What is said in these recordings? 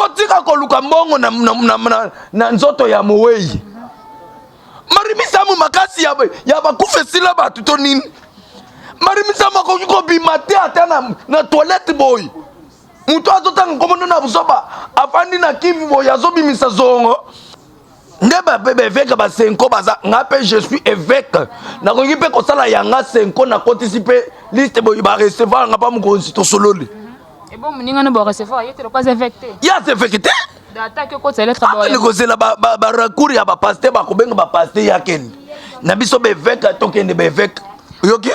Botika koluka mbongo na, na, na, na, na nzoto ya mowei. Marie Misamu makasi ya, ya bakufa esila bato to nini? Marie Misamu akoki kobima te ata na, na toilette boye. Moto azotanga nkombo na buzoba afandi na Kivu boye azobimisa zongo. Nde baeveke basenko baza nga mpe je suis évêque nakoki mpe kosala yanga senko nakotisi mpe liste boye barecevoir nga mpa mokonzi tosololi. Ebo moninga no borecevoir ye te lokola aza évêque te. Ye aza évêque te. Ataki okotisa lettre boye. Kozela barecours ya bapaster bakobenga bapaster ya kende na biso baeveke tokende baeveke oyoki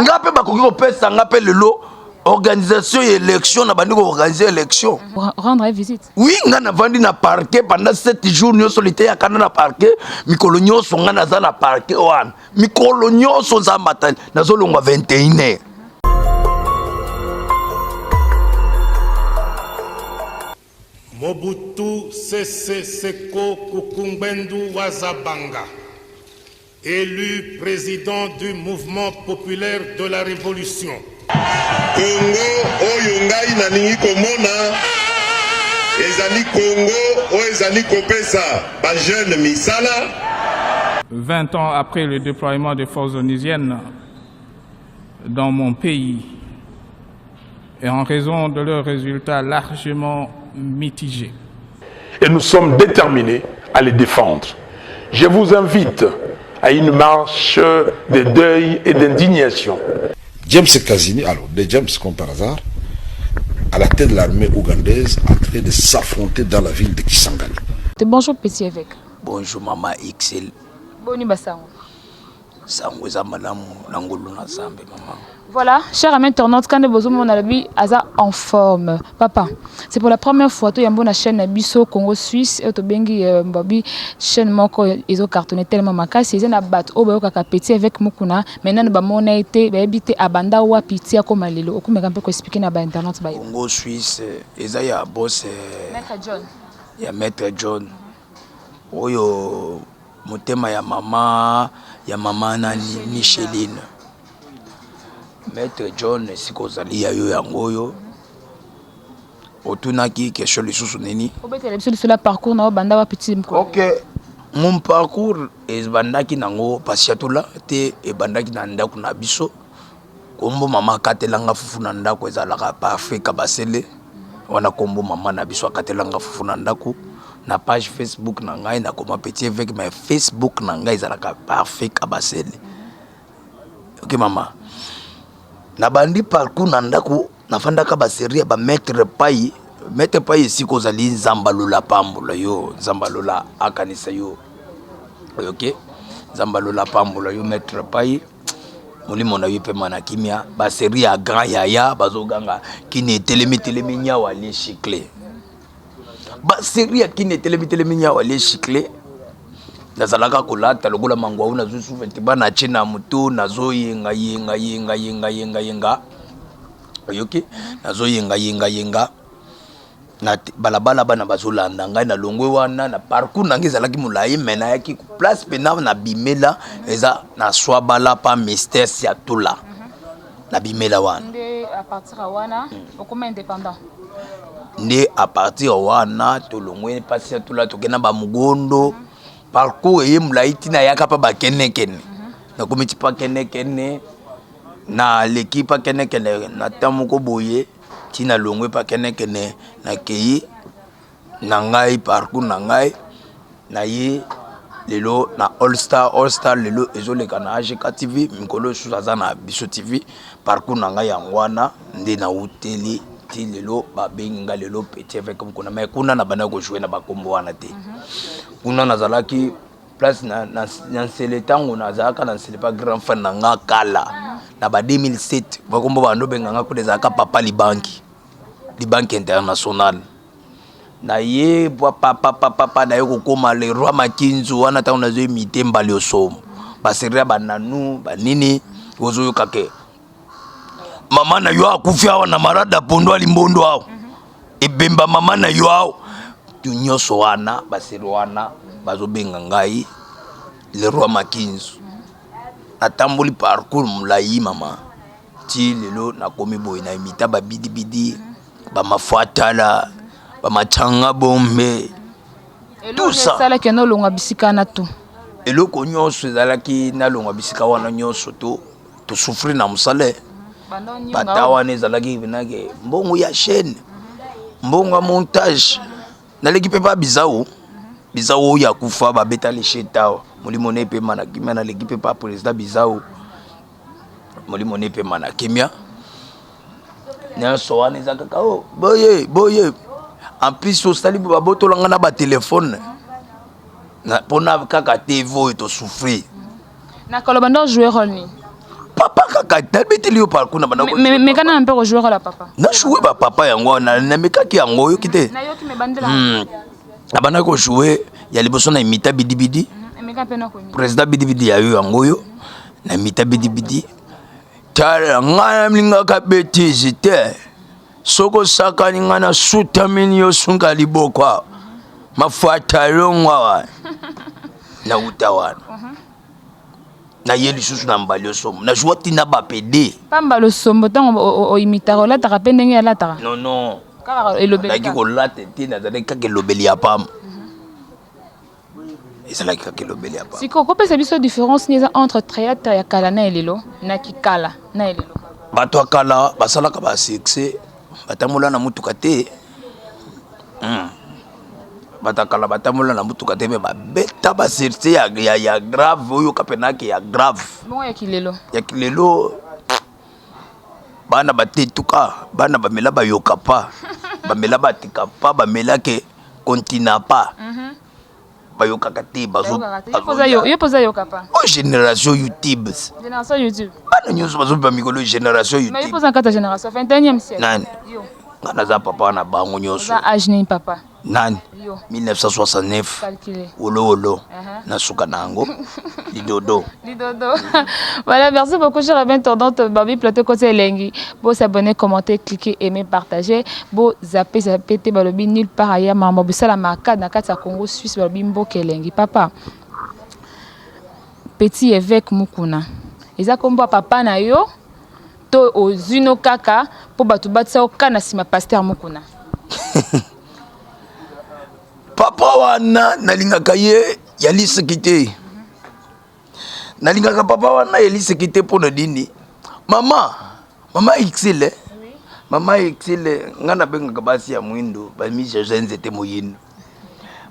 nga mpe bakoki kopesa nga mpe lelo organisation ya élection na bandi koorganize élection. Rendre visite. Oui, nga navandi na parquet pendant 7 jours nyonso liteya kanda na parquet mikolo nyonso nga naza na parquet wana mikolo nyonso nzambe atali nazolongwa 21 heures. Mobutu Sese Seko Kuku Ngbendu Wazabanga, élu président du mouvement populaire de la Révolution. Congo oyo ngai nalingi komona ezali Congo oyo ezali kopesa ba jeune misala. 20 ans après le déploiement des forces onusiennes dans mon pays et en raison de leurs résultats largement mitigés. Et nous sommes déterminés à les défendre. Je vous invite à une marche de deuil et d'indignation. James Kazini, alors des James comme par hasard, à la tête de l'armée ougandaise, en train de s'affronter dans la ville de Kisangani. Bonjour petit évêque. Bonjour maman XL. Boni basango. Sango eza malamu na ngolu na Nzambe mama. Voilà, cher ami internaute, quand bozomona lobi aza en forme. Papa, c'est pour la première fois to yambo na chaîne na biso Congo Suisse et to bengi babi chaîne moko ezo cartonner tellement makasi eza na bato oyo bayokaka petit évêque Mukuna maintenant ba mona été ba yebite abanda wapi tia koma lelo okomeka mpe ko expliquer na ba internaute ba. Congo Suisse eza ya boss Maître John. Ya Maître John. Oyo motema ya mama ya mama nani Micheline. Maître John esika ozali ya yo yango oyo otunaki question lisusu nini? Obetela biso lisolo ya parcours na yo banda wapi ti mokolo. Ok, mon parcours ebandaki nango Pasiatula te, ebandaki na ndako na biso. Kombo mama akatelanga fufu na ndako ezalaka parfait kabasele wana kombo mama na biso akatelanga fufu na ndako. Na page Facebook na ngai nakoma petit évêque, mais Facebook na ngai ezalaka parfait kabasele. Ok mama, nabandi parcours na ndako nafandaka ba série ya ba maître pai. Maître pai esika ozali Nzambe alola pambola yo, Nzambe alola akanisa yo. Ok, Nzambe alola pambola yo maître pai, molimo na yo epema na kimia. Ba série ya grand yaya bazoganga kini etelemi telemi nyawa alie chicle. Ba série ya kini etelemi telemi nyawa alie chicle. Nazalaka kolata lokola mangwawu, nazwi sous-vêtement na tie na moto, nazoyenga yenga yenga yenga yenga yenga. Oyoki? Nazoyenga yenga yenga na balabala, bana bazolanda ngai na longwe wana na parcours na ngai ezalaki molai, mais nayaki place pena na bimela eza na swabala pa Mister Siatula na bimela wana. Nde à partir ya wana okoma indépendant. Nde à partir wana tolongwe pa Siatula tokenda ba Mugondo. Parcours eye molai ntina yaka pa bakenekene. Nakomi ti pa kenekene, naleki pa kenekene na temps moko boye ntina longwe pa kenekene nakei na ngai parcours na ngai naye lelo na All Star. All Star lelo ezoleka na AGK TV, mikolo lisusu aza na biso TV. Parcours na ngai yango wana nde nauteli ti lelo babengi nga lelo petit évêque Mukuna. Mais kuna na bandaki kojouer na bakombo wana te. Kuna nazalaki place na, na, na nsele ntango nazalaka na nsele pa grand frère na nga kala na ba 2007 bakombo bando benga nga kuna ezalaka papa libanki, libanki international. Na ye papa papa papa na ye kokoma le roi Makinzu wana ntango nazo imite mbali osomo baseria bananu banini ozoyoka ke mama na yo akufi awa na malade apondo alimbondo awa ebemba mama na yo awa nyonso wana baseri wana bazobenga ngai le roi Makinzu. Natamboli parcours molai mama ti lelo nakomi boye na imita babidibidi bamafuatala. Bamachanga bombe. Tout ça. Esalaki nolongwa bisika wana to? Eloko nyonso ezalaki nalongwa bisika wana nyonso to tosouffrir na mosala. Bata wana ezalaki penake mbongo ya chaîne, mbongo ya montage. Naleki mpe pa Bizao, Bizao oyo akufa babeta lechete awa, molimo na epema na kimia. Naleki mpe pa président Bizao, molimo na epema na kimia. Nyonso wana eza kaka o boye boye. En plus osali babotolanga na batelefone mpona kaka TV oyo tosouffrir. Na koloba ndo jouer rôle nini? Papa kaka nabeteli yo parcours na banda. Mekana mpe kojouer rôle ya papa. Najoue bapapa yango wana, namekaki yango, oyoki te? Nayoki, me bandela. Nabandaki kojoue ya liboso na imita bidibidi. Emeka mpe na koimita président bidibidi ya yo yango oyo na imita bidibidi. Tala, ngai nalingaka betise te. Soki osakani ngai nasutamini yo sunga liboko awa, mafuata elongo awa. Nauta wana, naye lisusu na mbali osombo, nazwa ntina bapede. Pamba losombo, ntango oimitaka, olataka mpe ndenge alataka? Non, non. Kaka elobeli? Nazalaki kolata te, nazalaki kaka elobeli ya pamba, ezalaki kaka elobeli ya pamba. Sikoyo kopesa biso différence nini eza entre théâtre ya kala na elelo, na kikala na elelo? Bato ya kala basalaka basuccès, batambola na mutuka te. Bato ya kala batambola na mutuka te, me babeta basuccès ya grave, oyoka mpenake ya grave. Bongo ya kilelo? Ya kilelo, bana batetuka, bana bamela bayoka pa, bamela batika pa, bamelake kontina pa, bayokaka te. Yo mpoza yoka pa? O génération YouTube. Génération YouTube. Bana nyonso bazobiba mikolo génération Mais yo YouTube. mpoza na kati ya génération 21e siècle? Nani? Yo. Nga naza papa na bango nyonso. Oza age nini, papa? Nani? Yo. 1969. Calculé. Wolowolo na suka na yango lidodo. Lidodo. Voilà, merci beaucoup, cher internaute. Babi Plateau Côté Elengi. Bo s'abonner, commenter, cliquer, aimer, partager. Bo zapper, zapper, te balobi nulle part ailleurs. Maman Busala Maka, na kati ya Congo Suisse, balobi mboka elengi. Papa, petit évêque Mukuna. Eza kombo ya papa na yo to ozwino kaka mpo bato batisa oka na nsima pasteur Mukuna? Papa wana nalingaka ye ya lisiki te. Nalingaka papa wana ya lisiki te. Mpo na nini? Mama exile, mama exile, ngai nabengaka basi ya mwindo bamijaja nzete moyindo.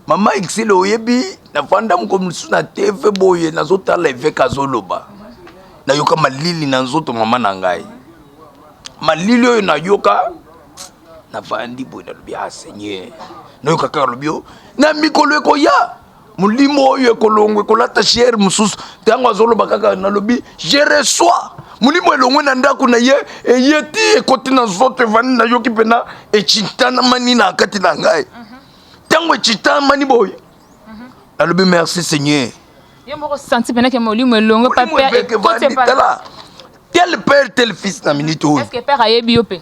Mama exile, oyebi, nafanda moko mosusu na TV boye, nazotala évêque azoloba, nayoka malili na nzoto. Mama na ngai, malili oyo nayoka, navandi boye, nalobi: "Ah Seigneur." Nayoka kaka alobi: "O na mikolo ekoya, molimo oyo ekolongwa, ekolata chair mosusu." Ntango azoloba kaka, nalobi: "Je reçois." Molimo elongwe na ndako na ye, eye ti ekoti na nzoto, evandi. Nayoki mpena ecitanamani na kati na ngai. Ntango ecitamani boye, nalobi: "Merci Seigneur." Yo moko senti mpena ke molimo elongo Molimo papa évêque ekoti evandi. epa. Tala, tel père tel fils. Na minute oyo Est ce que père ayebi yo mpe?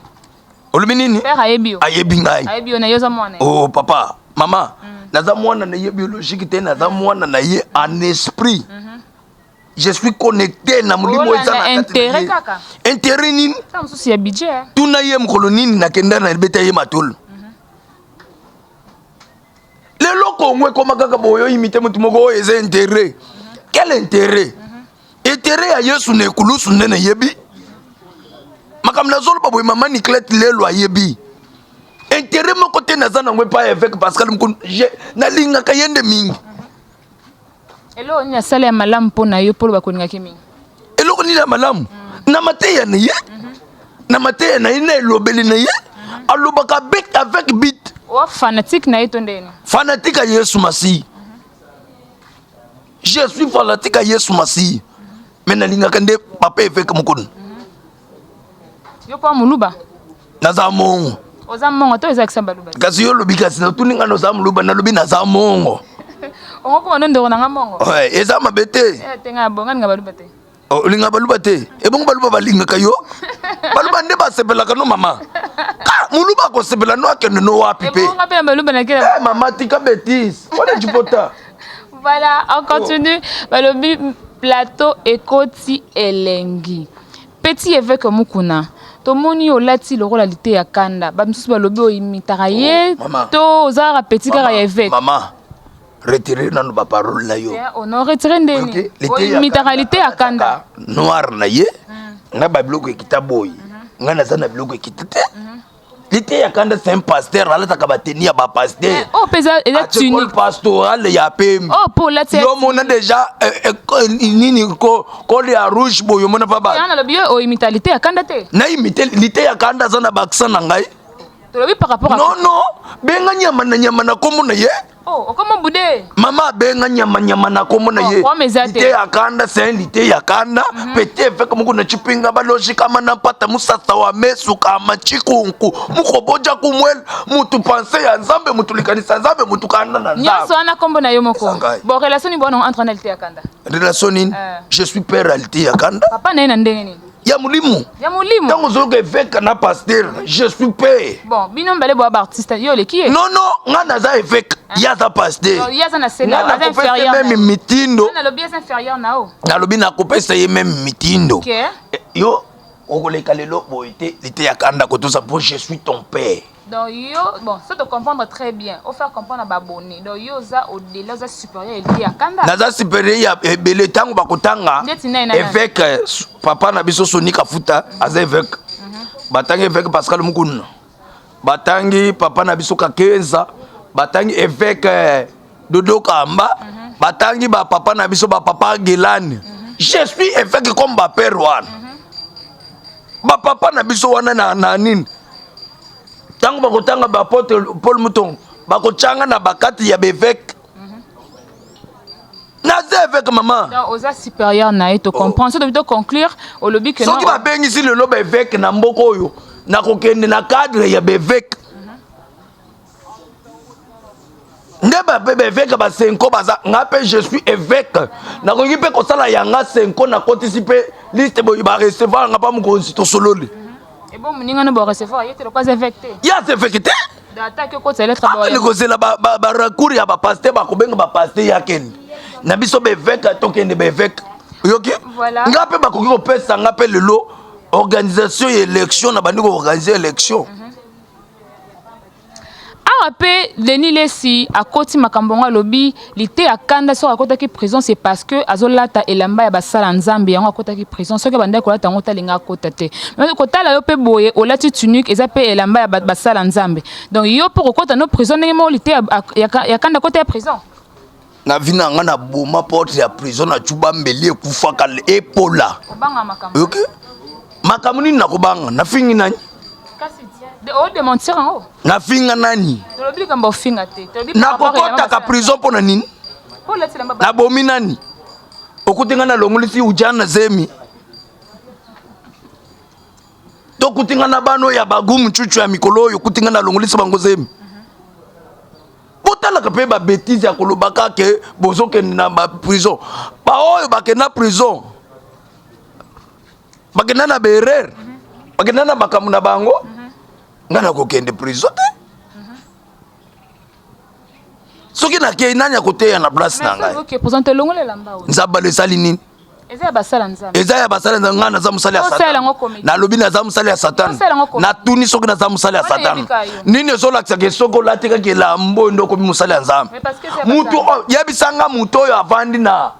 Olobi nini? Père ayebi yo? Ayebi ngai. Ayebi yo na yo, oza mwana ye? Oh papa, mama, naza mwana na ye biologique te, naza mwana na ye en esprit. Je suis connecté na molimo eza na Olanda kati na intérêt ye. kaka. Intérêt nini? Ta mosusu ya budget, eh. Tuna ye mokolo nini nakenda na beta ye matolo. Lelo Kongo ekoma kaka boyo, imite motu moko oyo eza intérêt. Quel intérêt? Intérêt ya Yesu na ekulusu nde nayebi makambo nazoloba boye. Mama Niclete lelo ayebi intérêt moko te naza nango epai évêque Pascal Mukuna. Nalingaka ye nde mingi. Eloko nini asala ya malamu mpo na yo mpo loba kolingaki mingi? Eloko nini ya malamu? Na mateya na ye, na mateya na ye, na elobeli na ye, alobaka bec avec but. Oa fanatique na ye to ndeni? Fanatique ya Yesu Masihi. Je suis fanatique ya Yesu Masihi, mais nalingaka nde papa évêque Mukuna. Yo mpo moluba? Naza mongo. Oza mongo to ezalakisa baluba te? Kasi yo olobi, kasi natuni ngai naza moluba, nalobi naza mongo. Ongo mpo wana ndeko nanga mongo. Ouais, eza mabe te. Eh, te, ngai bonga ninga baluba te. Oh, olinga baluba te? Ebongo baluba balingaka yo? Baluba nde basepelaka no. Mama ka moluba akosepela no, akende no wapi mpe? Ebonga mpe na baluba nakela. Eh, mama, tika bétise wana, jipota. Voilà, on continue. Balobi plateau ekoti elengi. Petit évêque Mukuna. Tomoni yo olati lokola liteya kanda, ba misusu balobi oimitaka ye Oh, mama. to oza kaka petit kaka ya evêque. Mama, retire nanu ba parole na yo. Oh non, retire ndeni. Ok, liteya Oimitaka kanda, liteya kanda. alataka noir na ye, nga ba biloko ekita boye. Nga naza na biloko ekita te. Liteya kanda c'est un pasteur, alataka ba tenue ya ba pasteur. Eh, oh pe eza eza Atie col tunique. pastoral ya pembe. Oh po olati Yo mona déjà eh, eh, nini ko col ya rouge boye omona pa ba Yana nalobi yo oimita liteya kanda te. Na imite liteya kanda aza na ba accent na ngai. Tolobi par rapport à Non non, benga nyama na nyama na kombo na ye. Oh, okoma bude. Mama abenga nyama nyama na kombo na Oh, ye. kwame eza te. Liteya kanda c'est un liteya kanda. Petit évêque moko na chipinga baloji kama na pata musasa wa mesu kama chikunku. Mukoboja kumwel mutu pense ya Nzambe mutu likanisa Nzambe mutu kanda na Nyonso Nzambe. wana kombo na yo moko. Eza ngai. Bon, relation ni bona entre na liteya kanda. Relation nini? Eh. Je suis père ya liteya kanda. Papa na ye na ndenge nini? Ya molimo. Ya molimo. Tango ozoyoka évêque na pasteur, je suis père. Bon, bino mbale boa ba artiste, yo oleki ye. Non non, nga naza évêque, ye aza pasteur. Non, ye aza na se Nga na aza nakopesa ye inférieur. meme mitindo. Nga nalobi aza inférieur na yo. Nalobi nakopesa ye meme mitindo. Ok. Eh, yo okoleka lelo boye te liteya kanda kotosa po je suis ton père. Donc yo, bon, ça te comprendre très bien, au faire comprendre à babonné. Donc yo za au-delà, za supérieur et ya kanda. Naza supérieur ya ebele tango bakotanga. Ndeti na na. Évêque eh, papa na biso Soni Kafuta aza évêque. Batangi évêque Pascal Mukuna. Batangi papa na biso Kakenza, batangi évêque eh, Dodo Kamba, batangi ba papa na biso ba papa Gelani. Je suis évêque comme ba père wana. Ba papa na biso wana na, na nini? Tango bakotanga ba apôtre Paul Mutongo, bakochanga na bakati ya bevêque. Naza évêque mama. Donc oza supérieur na ye to comprendre. Soki to conclure olobi que soki babengisi lelo ba évêque na mboka oyo, nakokende na cadre ya bevêque. Nde ba pe ba évêque ba senko baza, nga pe je suis évêque. Nakoki pe kosala yanga senko na kotisi pe liste boye ba recevoir nga pa mokonzi tosololi. Et bon moninga no ba recevoir ye te lokola aza évêque te. Ye aza évêque te. Donc ata ke okotisa lettre boye. Akende kozela ba, ba, ba recours ya ba pasteur, bakobenga ba pasteur ya kende. Na biso ba évêque tokende ba évêque. Oyoki? Voilà. Nga pe bakoki kopesa nga pe lelo organisation ya élection na bandi ko organiser élection. Awa pe Denis Lessi akoti makambo yango alobi liteya kanda soki akotaki prison c'est parce que azolata elamba ya basala nzambe yango akotaki prison soki abandaki kolata yango te alinga akota te. Mais kotala yo pe boye olati tunique eza pe elamba ya basala nzambe donc yo pe okokota no prison ndenge moko liteya ya kanda akota ya prison. Na vie na nga na boma porte ya prison na cuba mbeli ekufaka epola. Obanga makambo. Oyoki? Makambo nini nakobanga? Nafingi nani? Kasi de o démentir yango. Nafinga nani? Tolobi likambo ofinga te. Tolobi nakokotaka prison mpo na nini? Nabomi nani? Okuti nga nalongolisi ujana zemi. Tokuti nga na bano ya bagumu chuchu ya mikolo oyo okuti nga nalongolisi bango zemi. Botalaka pe ba bêtises ya koloba kaka ke bozokende na ba prison. Ba oyo bakenda prison bakenda na ba erreur, bakenda na makambo na bango. Nga nakokende prison te. Soki nakei nani akoteya na place na ngai? Nzambe esali nini? Eza ya basala nzambe. Eza ya basala nzambe, nga naza mosali ya Satan. Nalobi naza mosali ya Satan. Natuni soki naza mosali ya Satan. Nini ezolakisa ke soki olati kaka elamba oyo nde okomi mosali ya nzambe? Mutu oyo, yebisa nga mutu oyo avandi na,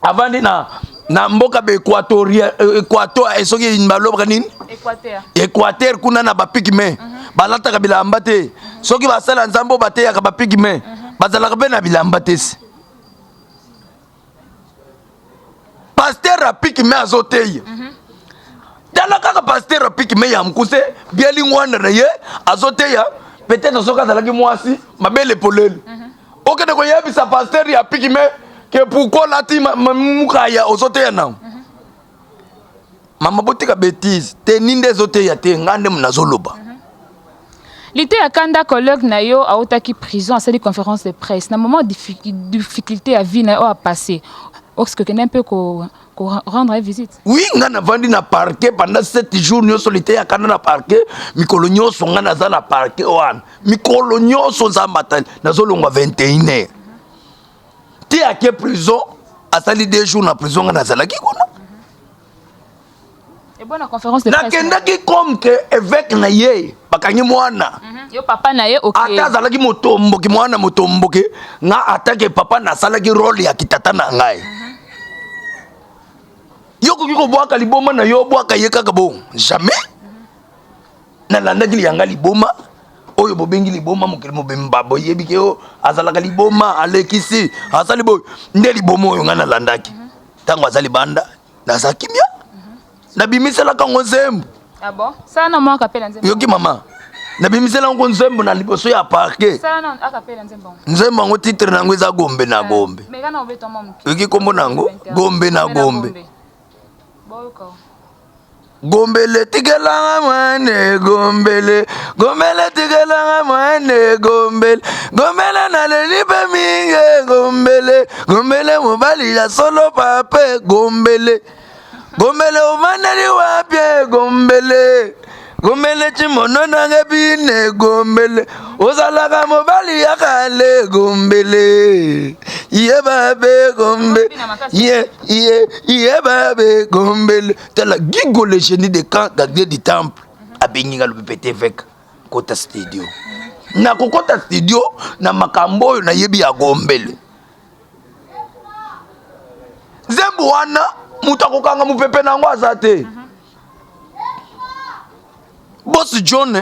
avandi na, na mboka ba Equatoria, Equateur, eh, soki balobaka nini? Equateur. Equateur kuna na ba pygmées. Balataka bilamba te. Soki basala nzambe oyo bateyaka ba pygmées, bazalaka pe na bilamba te. Pasteur Rapiki me azoteya. Tala kaka pasteur Rapiki me ya mukuse bieli ngwanda na ye azoteya peut-être soki azalaki mwasi mabele polele. Okende koyebisa pasteur ya piki me ke pourquoi olati mukaya ozoteya nango. Mama botika bêtise te ni nde ezoteya te nga nde nazoloba. Liteya kanda collègue na yo autaki prison asali conférence de presse na moment difficulté ya vie na yo a passé oske okende un peu ko ko rendre ye visite. Oui, nga navandi na parquet pendant 7 jours nyonso liteya kanda na parquet mikolo nyonso nga naza na parquet wana mikolo nyonso nzambe atali nazolongwa 21 heures te ake prison asali 2 jours na prison nga nazalaki kuna. Nakendaki comme que évêque na ye bakangi mwana. Yo papa na ye, okay. Ata azalaki motomboki, mwana motomboki, nga atake papa nasalaki role ya kitata na ngai. Yo koki kobwaka liboma na yo, obwaka ye kaka bongo? Jamais. Nalandaki liyanga liboma oyo bobengi liboma, mokili mobimba boyebi ke oyo azalaka liboma, alekisi, asali boye. Nde liboma oyo ngai nalandaki ntango aza libanda, naza kimia, nabimiselaka yango nzembo. Ah bon? Sala na mwa akapela nzembo. Yoki mama, nabimisela yango nzembo na liboso ya parquet. Sala na akapela nzembo yango. Nzembo yango, titre na yango eza Gombe na Gombe. Mais kana obeta mwa moke. Yoki, nkombo na yango Gombe na Gombe. Boyoka. Gombele tikelanga mwene, gombele, gombele tikelanga mwene, gombele, gombele naleli mpe mingi, gombele, gombele mobali ya solo pape, gombele, gombele ovandeli wapi, gombele, gombele cimono nange bine, gombele ozalaka mobali ya kale, gombele ye babe, gombe ye ye ye babe, gombele. Tala Gigo, le génie de camp, gardien du temple, abengi nga, alobi: "Petit évêque, kota studio." Nakokota studio na makambo oyo nayebi ya gombele. Nzembo wana, moto akokanga mopepe na yango aza te. Boss John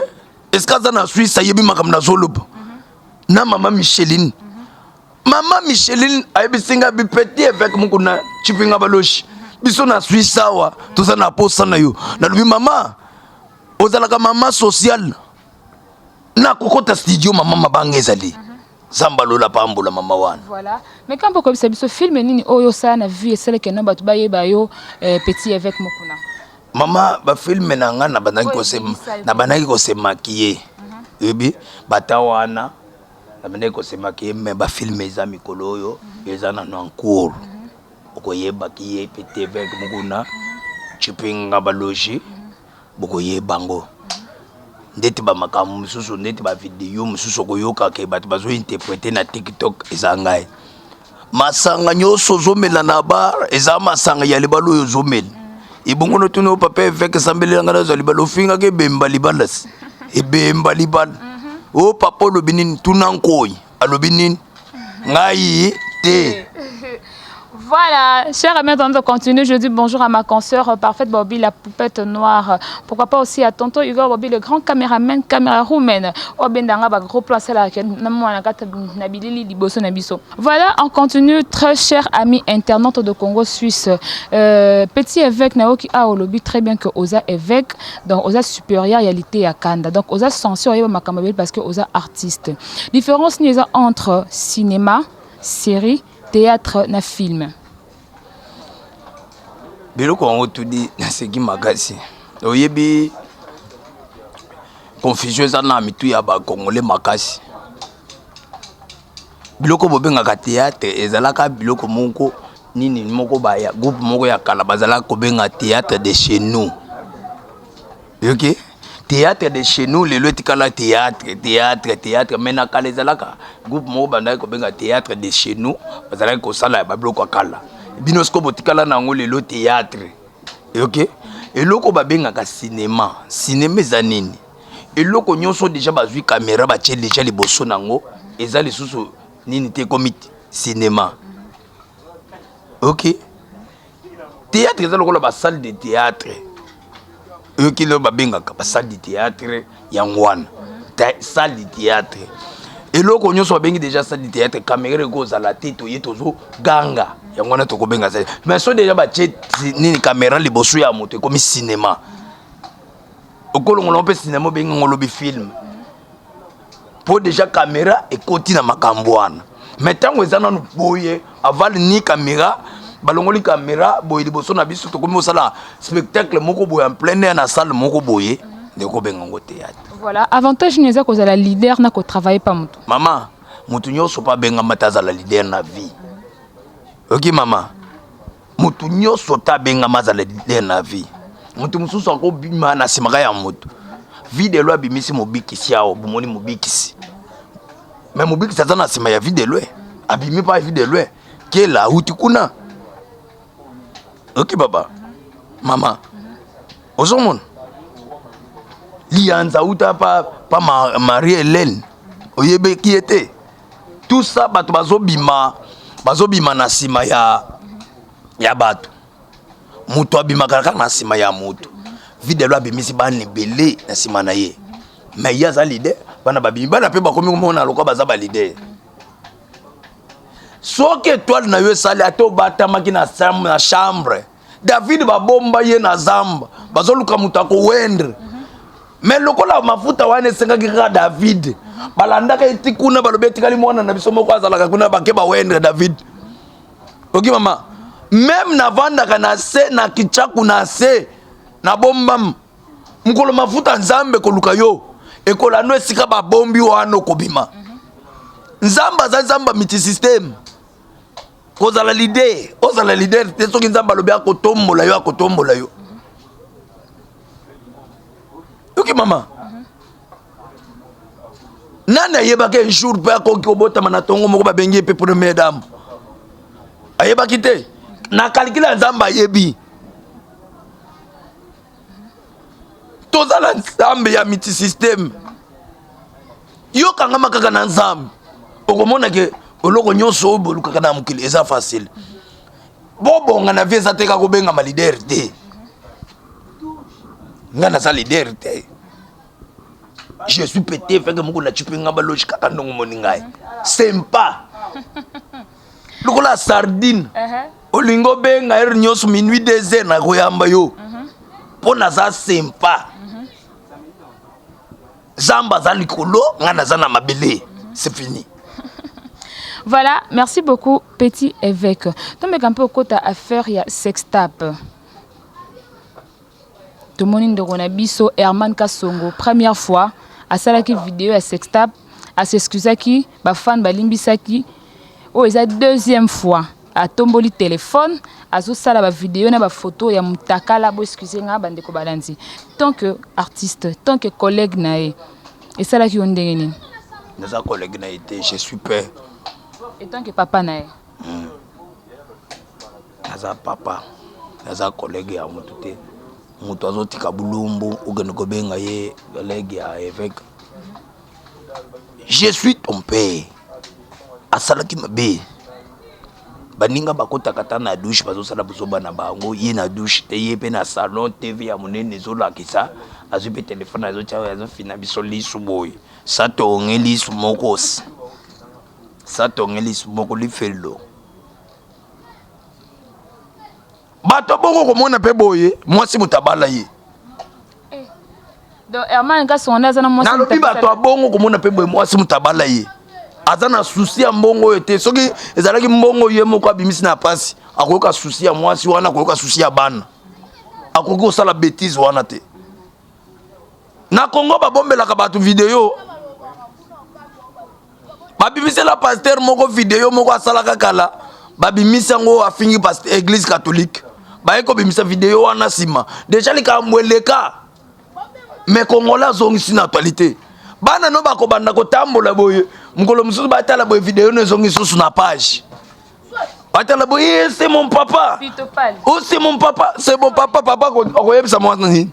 esika aza na Swisse ayebi makambo nazoloba. Na mama Micheline, mama Micheline ayebisi nga bi: "Petit évêque Mokuna Cipinga Baloshi, biso na Swisse awa toza na posa na yo." Nalobi: "Mama, ozalaka mama sociale, nakokota studio." Mama, mabanga ezali, Nzambe alola pambola mama wana. Voilà, mais quand bokoyebisa biso film nini oyo osala na vie esalaki no bato bayeba yo, petit évêque Mokuna? Mama, bafilm na nga, nabandaki kosemaki ye, oyebi bata wana, nabandaki kosemaki ye, mais bafilm eza mikolo oyo eza nano en cours. Okoyebaki ye petit évêque Mokuna Cipinga Balogi, bokoyeba ngo ndeti bamakambo mosusu, ndeti bavideo mosusu okoyokaka bato bazointerpréter na TikTok, eza ngai. Masanga nyonso ozomela na bar eza masanga ya libala oyo ozomela. Ebongo notuni o papa évêque, sambelelanga nazwa libala. Ofingaka ebemba libala, si ebemba libala o papa olobi nini? Tuna nkoi alobi nini, ngai te. Voilà, chers amis, on continue. Je dis bonjour à ma consoeur parfaite Bobby, la poupette noire. Pourquoi pas aussi à tonton Hugo Bobby, le grand caméraman, caméra roumaine. Obendanga ba gros plan, c'est la Voilà, on continue, très chers amis internautes de Congo Suisse. Petit évêque Naoki a olobi très bien que oza évêque, donc oza supérieur réalité à Kanda. Donc oza censure parce que oza artiste. Différence ni entre cinéma, série, théâtre na film? Biloko yango tudi, naseki makasi. Oyebi, confusion eza na mitu ya bakongole makasi. Biloko bobengaka théâtre ezalaka biloko moko nini moko baya groupe moko ya kala bazalaka kobenga théâtre de chez nous. Yoki, théâtre de chez nous lelo etikala théâtre, théâtre, théâtre, mais na kala ezalaka groupe moko bandaki kobenga théâtre de chez nous, bazalaki kosala babiloko ya kala. Bino sikoyo botikala na yango lelo théâtre. Ok, eloko babengaka cinéma, cinéma eza nini? Eloko nyonso déjà bazwi caméra, batie déjà liboso nango, eza lisusu nini te, ekomi cinéma. Ok, théâtre eza lokola basalle de théâtre. Oyoki, lelo babengaka basalle de théâtre, yango wana salle de théâtre. Eloko nyonso babengi déjà salle de théâtre, caméra ekozala te, toye tozoganga, yango wana tokobenga salle. Mais so déjà batie nini, caméra liboso ya moto, ekomi cinéma. Okolongola mpe cinéma, obengi yango olobi film, mpo déjà caméra ekoti na makambo wana. Mais ntango eza nanu boye, avale ni caméra, balongoli caméra boye liboso na biso, tokomi kosala spectacle moko boye en plein air na salle moko boye, nde kobenga yango théâtre. Voilà, avantage nini eza kozala leader na kotravailler pa moto? Mama, motu nyonso mpo abengama te azala leader na vie. Oki mama, motu nyonso te abengama azala leader na vie. Motu mosusu akobima na nsima kaka ya motu. Videlo abimisi mobikisi awa, bomoni mobikisi, mais mobikisi aza na nsima ya videlo, abimi mpa videlo kela awuti kuna. Oki baba, mama. Ozomona liyanza uta pa, pa Marie Helène, oyebeki ye te. Tout ça bato bazobima, bazobima na nsima ya, ya bato. Moto abimaka kaka na nsima ya moto. Videlo abimisi bana ebele na nsima na ye, mais ye aza leader. Bana babimi, bana mpe bakomi komona lokola baza ba leader. Soki étoile na yo esali, ata obatamaki na chambre, David babomba ye na zamba, bazoluka moto akowendre, mais lokola mafuta wana esengaki kaka David, balandaka eti kuna, balobi etikali mwana na biso moko azalaka kuna, bake bawendre David. Oki mama, meme navandaka na se na kichaku na se nabombam, mokolo mafuta Nzambe koluka yo ekolando esika babombi wana, okobima. Nzambe aza Nzambe ya multisystème. Kozala leader, ozala leader te, soki Nzambe alobi akotombola yo, akotombola yo. Oki mama, nani ayebaki un jour mpe akoki kobotama na tongo moko babengi ye mpe première dame? Ayebaki te. Na calcul ya Nzambe ayebi. Tozala Nzambe ya multisystème. Yo kangama kaka na Nzambe, okomona ke eloko nyonso oyo bolukaka na mokili eza facile. Bobonga na vie eza te kaka kobengama leader te. Nga naza leader te, je suis petit évêque moko na cipe nga baloge kaka ndongo moni ngai sympa lokola sardine. Olingi obenga heure nyonso, minuit, 2 heures, nakoyamba yo mpo naza sympa. Nzambe aza likolo, ngai naza na mabele, c'est fini. Voilà, merci beaucoup, petit évêque. Tomeka mpe okota affaire ya sextape. Tomoni ndeko na biso Herman Kasongo, première fois asalaki video ya sextape, as'excusaki, bafan balimbisaki. Oyo eza deuxième fois atomboli telefone, azosala bavideo na bafoto ya mutakala. Bo excuse nga, bandeko balandi, tant que artiste, tant que collègue na ye, esalaki yo ndenge nini? Naza collègue na ye te, je suis père. Et tant que papa na ye? Naza papa, naza collègue ya motu te. Moto azotika bulumbu, okende kobenga ye collègue ya évêque. Je suis ton père. Asalaki mabe. Baninga bakotaka ta na douche, bazosala buzoba na bango, ye na douche te, ye mpe na salon, TV ya monene ezolakisa, azwi mpe telefone, azotia oyo, azofina biso lisu boye, satonge lisu moko, satonge lisu moko lifelo. Bato bongo komona mpe boye, mwasi moto abala ye. Donc Herman Kasongo nde aza na mwasi? Nalobi bato ya bongo komona mpe boye, mwasi moto abala ye, aza na souci ya mbongo oyo te. Soki ezalaki mbongo ye moko abimisi na pasi, akoyoka souci ya mwasi wana, akoyoka souci ya bana, akoki kosala bétise wana te. Na Congo babombelaka bato video. Babimisela pasteur moko video moko asalaka kala, babimisi yango, afingi église catholique. Baye kobimisa video wana nsima deja likambo eleka, mais Congolais azongisi na actualité. Bana no bakobanda kotambola boye, mokolo mosusu batala boye, video no ezongi susu na page, batala boye, c'est mon papa, oh, c'est mon papa, c'est mon papa. Papa akoyebisa mwana nini?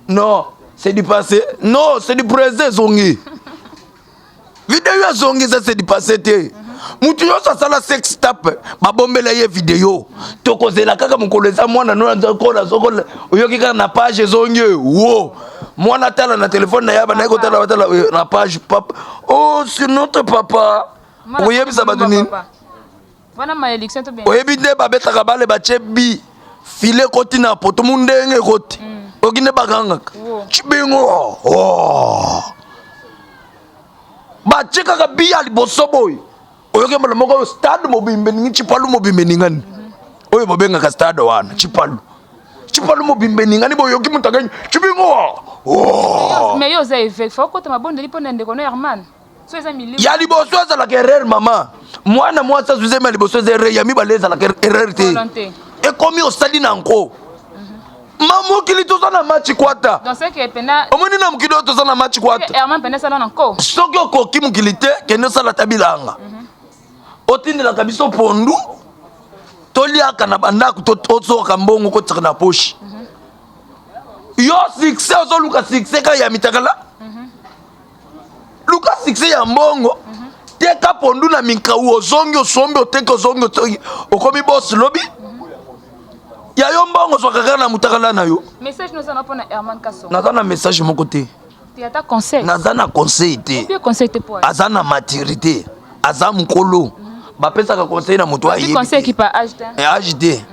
Non, c'est du passé, non, c'est du présent. Ezongi video, azongi, eza c'est du passé te. Mutu nyonso asala sex tape, babombela ye video. Tokozela kaka mokolo eza mwana no azokola, azokola, oyoki kaka na page ezongi wo, mwana tala na telefone na ye, bandaki kotala, batala na page, papa, oh, c'est notre papa. Okoyebisa bato nini? Oyebi nde babetaka bale, batie bi file, ekoti na poto, mu ndenge ekoti, oyoki nde bakangaka cibingo, oh. Batie kaka bi ya liboso boye, oyoki mbala moko oyo stade mobimba eningi, cipalu mobimba eningani, oyo bobengaka stade wana cipalu, cipalu mobimba eningani, boyoki moto akangi cibingo, oh. Mais yo oza évêque, faut okota mabondeli mpo na ndeko no Herman. So eza milimo. Ya liboso ezalaka erreur, mama. Mwana mwasi azwi zemi ya liboso, eza erreur. Ya mibale ezalaka erreur te. Volonté. Ekomi osali na nko. Ma mokili toza na match kwata. Donc c'est que pena Omoni na mokili oyo toza na match kwata. Herman pena sala na nko. Soki okoki mokili te, kende osala ta bilanga, otindelaka biso pondu, toliaka na bandako, tozwaka mbongo kotisaka na poche. Yo succès ozoluka succès kaka ya mitakala. Luka succès ya mbongo. Teka pondu na minkau ozongi osombi oteki ozongi otongi okomi boss lobi. Ya yo mbongo ozwaka kaka na mutakala na yo. Message noza na pona Herman Kasongo. Naza na message moko te. Te ata conseil. Naza na conseil te. Opie conseil te po. Aza na maturité. Aza mukolo. Bapesaka conseil na moto ayebi. Conseil qui pa âge te. Eh, âge te.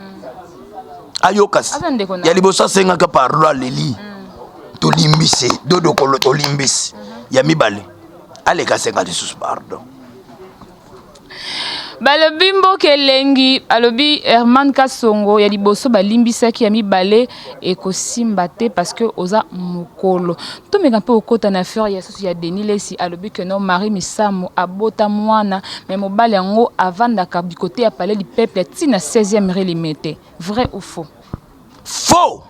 Ayoka. Ya liboso asengaka parlo aleli. Tolimbisi dodo kolo tolimbisi. Ya mibale aleka asenga lisusu pardon. Balobi mboka elengi, alobi Herman Kasongo ya liboso balimbisaki ya mibale ekosimba te parce que oza mokolo. Tomeka mpe okota na affaire ya susu ya Denis Lessi, alobi que non Marie Misamu abota mwana mais mobali yango avandaka du côté ya palais du peuple ti na 16e rue Limete. Vrai ou faux? Faux.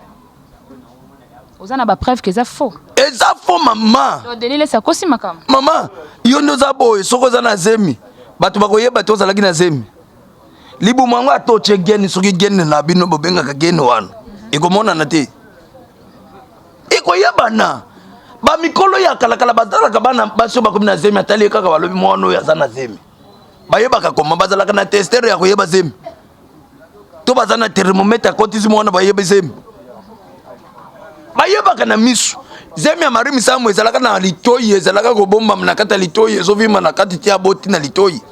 Oza na ba preuve que eza faux? Eza faux mama. Donc Denis Lessi akosi makambo. Mama, yo nde oza boye soki oza na zemi bato bakoyeba te ozalaki na zemi. Libumu yango ata otie gene soki gene na bino bobengaka gene wana ekomonana te, ekoyebana. Bamikolo ya kalakala bazalaka bana basi oyo bakomi na zemi, atali ye kaka balobi mwana oyo aza na zemi, bayebaka koma, bazalaka na testere ya koyeba zemi to baza na thermomètre akotisi mwana bayebi zemi, bayebaka na misu. Zemi ya Marie Misamu ezalaka na litoi, ezalaka kobombama na kati ya litoi, ezovimba na kati ti aboti na litoi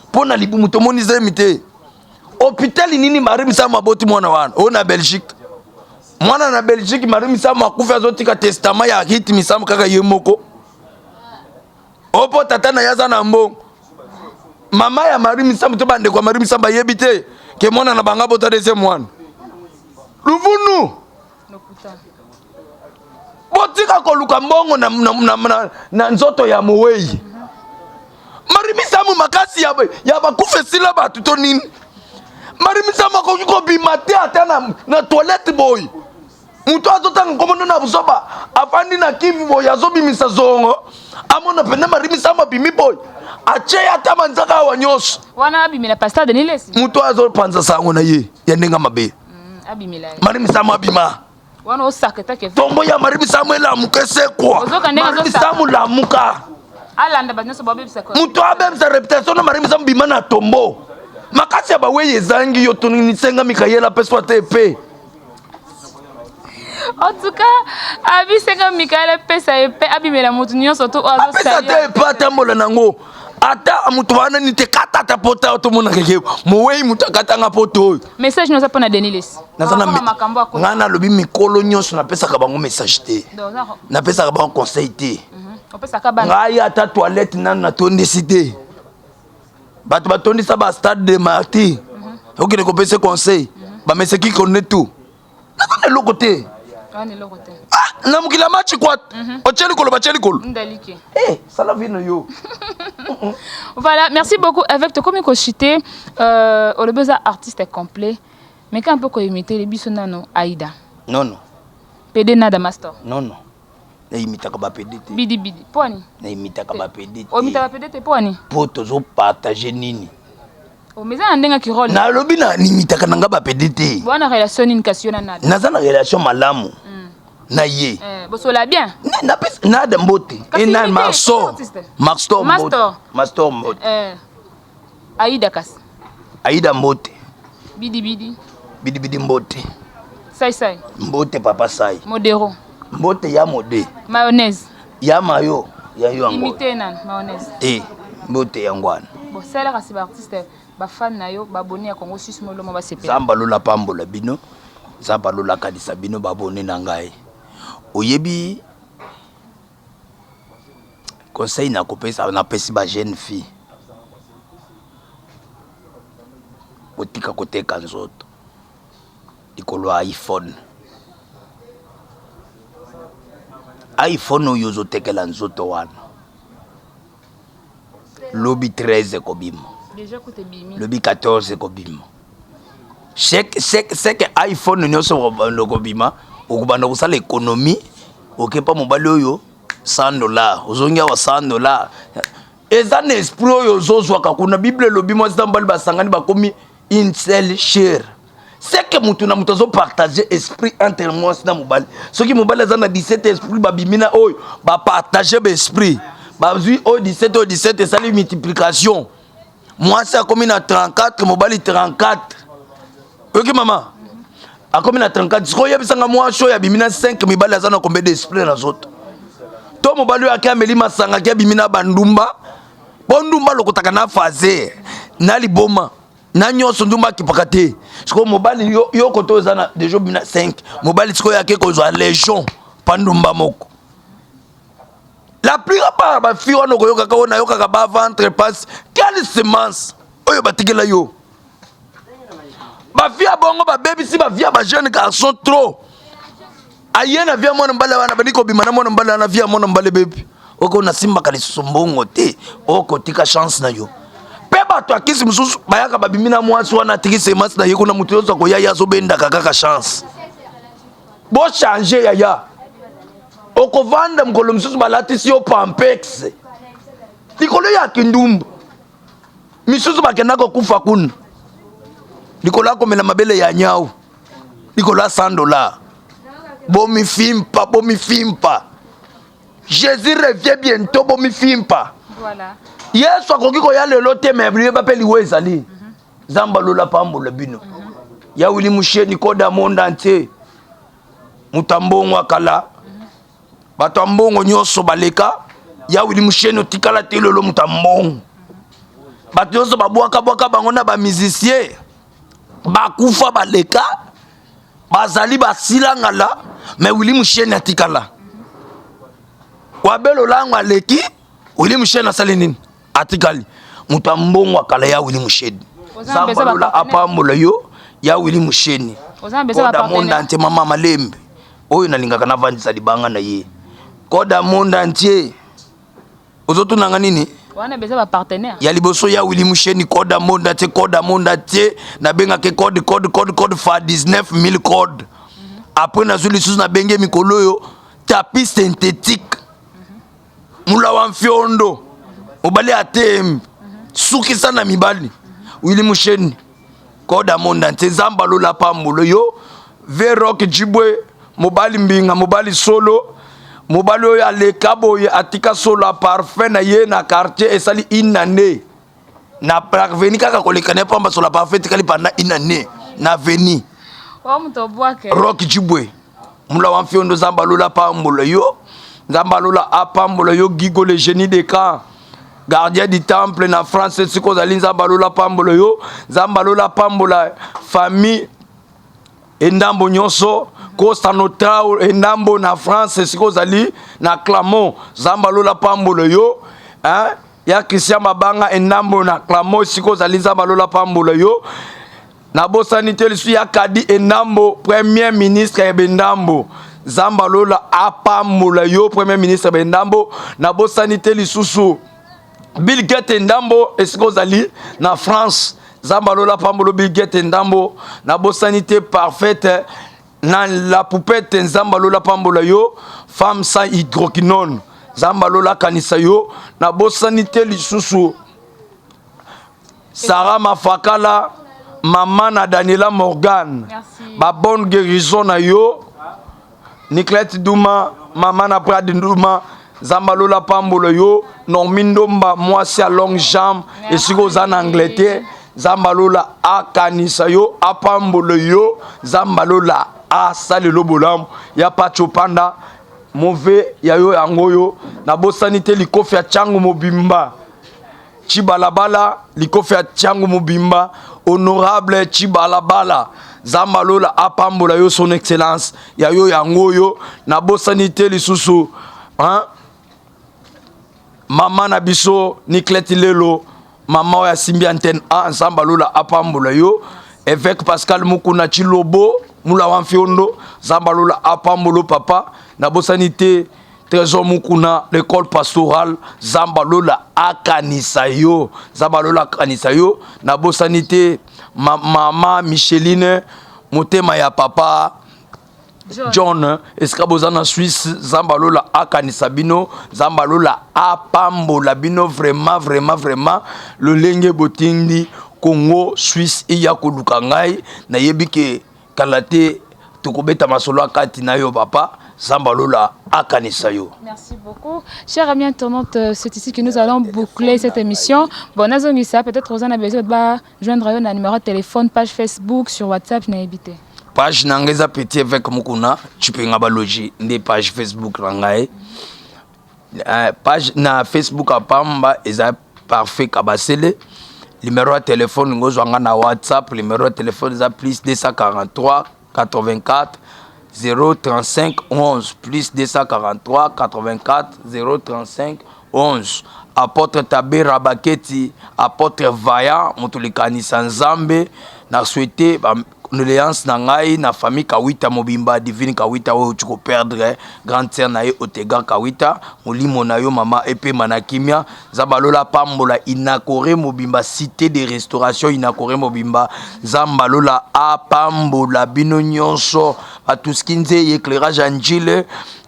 mpo na libumu tomoni zemi te. Hôpital nini Marie Misamu aboti mwana wana oyo na Belgique? Mwana na Belgique, Marie Misamu akufi azotika testament ya Hit Misamu kaka ye moko. Opo tata na ye aza na mbongo. Mama ya Marie Misamu to bandeko ya Marie Misamu bayebi te ke mwana na bango abota deuxième mwana. Luvunu. Botika koluka mbongo na, na, na, na, na nzoto ya mowei. Marie Misamu makasi ya, ya bakufa esila bato to nini? Marie Misamu akoki kobima te ata na, na toilette boye. Moto azotanga nkombo na buzoba afandi na kivu boye azobimisa zongo amona pene Marie Misamu abimi boye atie ata manzaka awa nyonso wana abimela pasteur Denis Lessi. Moto azopanza sango na ye ya ndenge mabe. Abimela ye. Marie Misamu abima. Wana osaka take. Tombo ya Marie Misamu elamuka esekwa. Ozoka ndenge Marie Misamu lamuka. Alanda bato nyonso babebisa ko. Moto abebisa reputation na Marie Misamu bima na tombo. Makasi ya baweyi ezangi yo tonisenga Mikaela apeswa te epe. En tout cas, abisenga Mikaela apesa epe abimela moto nyonso to oyo apesa te epe atambola nango. Ata moto wana nini te kata ata pota otomona keke mowei moto akatanga poto oyo. Message noza mpona Denis Lessi. Naza na ngai nalobi mikolo nyonso napesaka bango message te, napesaka bango conseil te. Ngai ata toilette nanu natondisi te, bato batondisa ba stade de martyr okende kopesa conseil bameseki konde tout. Naza na eloko te. Ah, na mokili ya match kwa otie likolo batie likolo. Eh, sala vino yo. Voilà, merci beaucoup avec tokomi kochite euh, olobi oza artiste complet mais quand mpe koimite biso nano Aïda. Non non. PD Nada Master. Non non. Naimitaka ba PD te. Bidi bidi. Poani? Naimitaka ba PD te. Oimitaka PD te poani? Po tozo partager nini? Oh, mais na ndenge ki rôle. Nalobi na nimitaka na nga ba PD te. Bwana relation nini kasi yo na Nada? Naza na relation malamu. Na ye. Eh, bosola bien. Na pesa Nada mbote. Kasi E na imite, Mastor. artiste. Mastor mbote. Mastor. Mastor mbote. Eh. Aïda kasi. Aïda mbote. Bidi bidi. Bidi bidi mbote. Sai sai. Mbote papa sai. Modero. Mbote ya mode. Mayonnaise. Ya mayo ya yo yango. Imite nani mayonnaise. Eh, mbote yango wana. Bon, sala kasi ba artiste ba fan na yo ba abonné ya Congo Suisse molomo ba sepela. Zamba lola pambola bino. Zamba lola kanisa bino ba abonné na ngai. Oyebi conseil na kopesa na pesi ba jeune fille. Botika koteka nzoto likolo ya iPhone. iPhone oyo ozotekela nzoto wana lobi 13 ekobima, lobi 14 ekobima. Seke iPhone nyonso okobima, okobanda kosala économie, okepa mobali oyo $100, ozongi awa $100. Eza na esprit oyo ozozwaka kuna. Bible elobi mwasi na mobali basangani bakomi une seule chair. C'est que moto na moto azopartage esprit entre mwasi na mobali. Soki mobali aza na 17 esprit, babimi na oyo bapartage baesprit, bazwi oyo 17, oyo 17, esali multiplication. Mwasi akomi na 34, mobali 34. Oyoki mama? Akomi na 34. Sikoyo oyebisanga, mwasi oyo abimi na 5 mibali aza na combien d'esprit na zoto? To mobali oyo ake ameli masanga, ake abimi na bandumba, mpo ndumba alokotaka na phase na liboma na nyonso, ndumba akipaka te. Sikoyo mobali yo, yo koto oza na deja obimi na 5 mobali, sikoyo ake kozwa légion mpa ndumba moko. La plupart bafille wana okoyokaka oyo nayokaka baventre pasi. Quelle semence oyo batikela yo? Bafille ya bongo babebisi bavie ya bajeune garçon trop. Aye na vie ya mwana mobali wana, bandi kobima na mwana mobali wana, vie ya mwana mobali bebi. Oko nasimbaka lisusu mbongo te, okotika chance na yo. Mpe bato ya kisi mosusu bayaka, babimi na mwasi wana, atiki semence na ye kuna. Moto nyonso akoya, ye azobendaka kaka chance. Bochange yaya, okovanda mokolo mosusu balatisi yo pampex likolo ya kindumba. Misusu bakenda kokufa kuna likolo ya komela mabele ya nyau, likolo ya 100 $. Bomifimpa, bomifimpa, Jésus revient bientôt, bomifimpa. Voilà. Yesu akoki koya lelo te, me yeba mpe liwa ezali. Nzambe alola pambola bino. Ya Wili Musheni, koda monde entier, moto ya mbongo akala, bato ya mbongo nyonso baleka. Ya Wili Musheni otikala te lelo moto ya mbongo. Bato nyonso babwakabwaka bango na bamusicien bakufa, baleka, bazali basila ngala, me Wili Musheni atikala. Wabelo lango aleki, Wili Musheni asali nini? Atikali moto ya mbongo akala. Ya Wili Musheni, Nzambe alola apambola yo, ya Wili Musheni, koda monde entier. Mama Malembe oyo nalingaka navandisa libanga na ye, koda monde entier. Ozotunanga nini? Wana beza bapartenaire. Ya liboso, ya Wili Musheni, koda monde entier, koda monde entier. Nabengaki code, code, code, code fa 19 000 code. Après nazwi lisusu, nabenge mikolo oyo tapis synthétique, mulawa mfiondo, mobali atembe sukisa na mibali. Wili Musheni, koda monde entier, Nzambe alola pambolo yo. Verok Jibwe, mobali mbinga, mobali solo, mobali oyo aleka boye, atika solo ya parfum na ye na quartier, esali une année na parveni kaka koleka na ye pamba. Solo ya parfum etikali pendant une année na veni. Wa moto obwake. Rock Jibwe, mula wa mfiondo, Nzambe alola apambola yo, Nzambe alola apambola yo. Gigo le génie de camp, gardien du temple na France esika ozali, Nzambe alola apambola yo. Nzambe alola apambola famille endambo nyonso, Costa Notrao endambo na France esika ozali na Clamon, Nzambe alola pambola yo, hein? Ya Christian Mabanga endambo na Clamon esika ozali, Nzambe alola pambola yo. Nabosani te lisusu ya Kadi Endambo, premier ministre ya Bendambo, Nzambe alola apambola yo, premier ministre ya Bendambo. Nabosani te lisusu Bill Gates Endambo esika ozali na France, Nzambe alola pambolo Bill Gates Endambo. Nabosani te Parfaite na la poupette, Nzambe alola pambola yo, femme sans hydroquinone, Nzambe alola akanisa yo. Nabosani te lisusu Sara Mafakala, mama na Daniela Morgan, babonne guérison na yo. Niclette Duma, mama na Brad Duma, Nzambe alola pambolo yo. Normi Ndomba, mwasi ya longue jambe esika oza na Angleterre, Nzambe alola akanisa yo, apambolo yo, Nzambe alola asalelo bolamu. Ya Pacho Panda mauvais ya yo yango oyo. Nabosani te likofi ya Tiango mobimba, Chibalabala, likofi ya Tiango mobimba, honorable Chibalabala, Nzambe alola apambola yo, son excellence ya yo yango oyo. Nabosani te lisusu, hein? Mama na biso Niclette Lelo, mama oyo asimbi antenne a, Nzambe alola apambola yo. Évêque Pascal Mukuna Chilobo Mula wa Mfiondo, Nzambe alola apambola papa. Nabosani te Trésor Mukuna, l'école pastorale, Nzambe alola akanisa yo, Nzambe alola akanisa yo. Nabosani te mama Micheline, motema ya papa John, John esika boza na Suisse, Nzambe alola akanisa bino, Nzambe alola apambola bino vraiment, vraiment, vraiment, lolenge botindi. Congo Suisse eya koluka ngai. Nayebi ke kala te tokobeta masolo ya kati na yo papa. Nzambe alola akanisa yo. Merci beaucoup. Chers amis internautes, c'est ici que nous allons boucler cette émission. Bon, nazongisa, peut-être vous en avez besoin de joindre un numéro de téléphone, page Facebook, sur WhatsApp, nayebi te. Page na ngai eza Petit Évêque Mukuna Chipenga Baloji, nde page Facebook na ngai. Page na Facebook ya pamba eza Parfait Kabasele. Numéro ya téléphone ngozwa nga na WhatsApp, numéro ya téléphone eza plus 243 84 035 11, plus 243 84 035 11. Apôtre Tabera Baketi, apôtre vaillant, moto likanisa Nzambe, na souhaité ba condoléance na ngai na famille Kawita mobimba, Divine Kawita oyo oti koperdre grande sœur na ye Otega Kawita. Molimo na yo mama epema na kimia. Nzambe alola pambola Inakore mobimba, cité de restauration Inakore mobimba. Nzambe alola apambola bino nyonso. Batuski nzei éclairage ya Njile,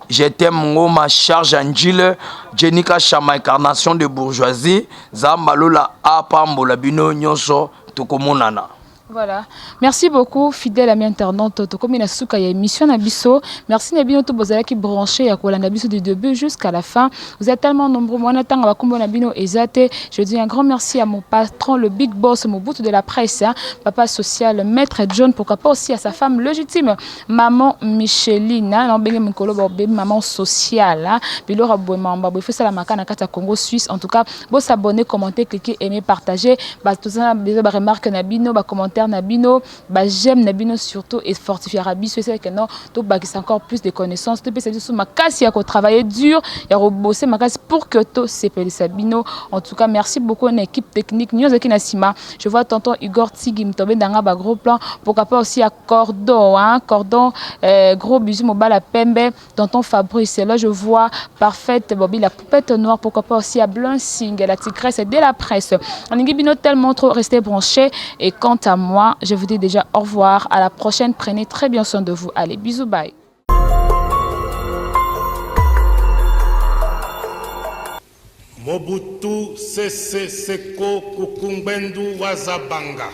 je t'aime Ngoma, charge ya Njile, Jenika Chama, incarnation de bourgeoisie. Nzambe alola apambola bino nyonso, tokomonana. Voilà. Merci beaucoup, fidèle ami internaute. Tokomi na suka ya émission na biso. Merci na bino to bozalaki branché ya kolanda biso du début jusqu'à la fin. Vous êtes tellement nombreux. Moi natanga bakombo na bino eza te. Je dis un grand merci à mon patron, le big boss Mobutu de la presse, hein, papa social, maître John, pourquoi pas aussi à sa femme légitime, maman Micheline, hein, na benge mokolo ba maman sociale, hein. Bilora boemamba, bo faut sala makana kata Congo Suisse. En tout cas, bo s'abonner, commenter, cliquer, aimer, partager. Ba tout ça ba remarque na bino, ba commentaire na bino, ba j'aime na bino surtout et fortifiera biso, c'est que non to bakisa encore plus de connaissances, to pesa biso makasi ya ko travailler dur, ya ko bosser makasi pour que to sepelisa bino. En tout cas, merci beaucoup à l'équipe technique nyonso ki na sima. Je vois tonton Igor Tigi Mtobe ndanga ba gros plan, pourquoi pas aussi à Cordon, hein, Cordon, gros bisous mobala pembe, tonton Fabrice. Là je vois parfaite Bobby la poupette noire, pourquoi pas aussi à Blanc-Sing, la tigresse de la presse. On est bino tellement trop, restez branchés et quant à moi, je vous dis déjà au revoir, à la prochaine, prenez très bien soin de vous. Allez, bisous, bye. Mobutu Sese Seko Kuku Ngbendu wa Za Banga,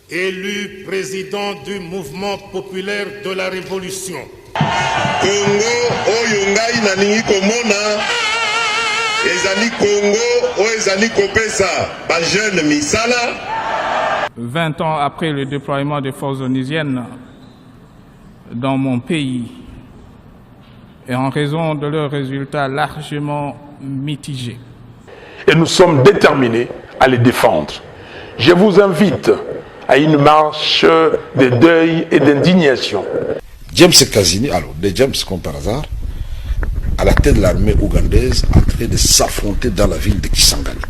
élu président du mouvement populaire de la Révolution. Congo oyo ngai nalingi komona ezali Congo oyo ezali kopesa ba jeune misala. 20 ans après le déploiement des forces onusiennes dans mon pays et en raison de leurs résultats largement mitigés. Et nous sommes déterminés à les défendre. Je vous invite à une marche de deuil et d'indignation. James Kazini, alors des James comme par hasard, à la tête de l'armée ougandaise, en train de s'affronter dans la ville de Kisangani.